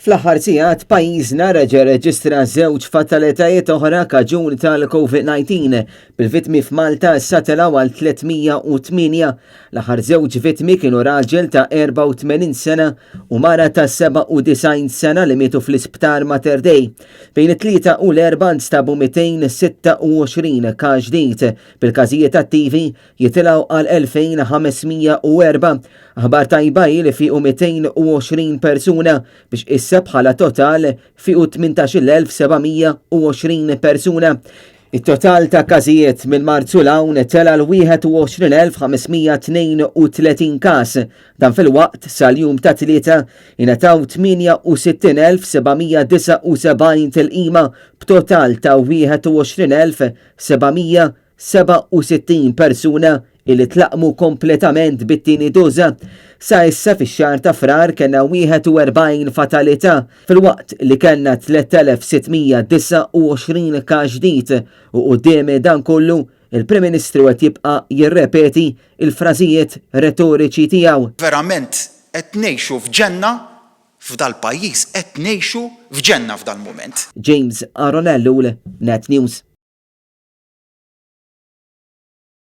Fl-aħħar sigħat pajjiżna reġa' rreġistra żewġ fatalitajiet oħra kaġun tal-COVID-19, bil-vittmi f'Malta issa telgħu għal 308. L-aħħar żewġ vittmi kienu raġel ta' 84 sena u mara ta' 97 sena li mietu fl-isptar Mater Dei. Bejn it-Tlieta u l-Erbgħa nstabu 226 każ ġdid, bil-każijiet attivi jitilgħu għal 2504. Aħbar tajba hi li fiequ 220 persuna biex issa bħala total fiequ 18,720 persuna. It-total ta' każijiet minn Marzu 'l hawn tela' l 21,532 każ. Dan filwaqt sal-jum ta' Tlieta ingħataw 68,779 tilqima b'total ta' 21,700 67 persuna illi tlaqqmu kompletament bit-tieni doża. Sa issa fix-xahar ta' Frar kellna 41 fatalità filwaqt li kellna 3,629 każ ġdid u quddiem dan kollu il-Prim Ministru qed jibqa' jirrepeti l-frażijiet retoriċi tiegħu. Verament qed ngħixu f'ġenna f'dal-pajjiż, qed ngħixu f'ġenna f'dal-mument. James Aaron Ellul, Net News.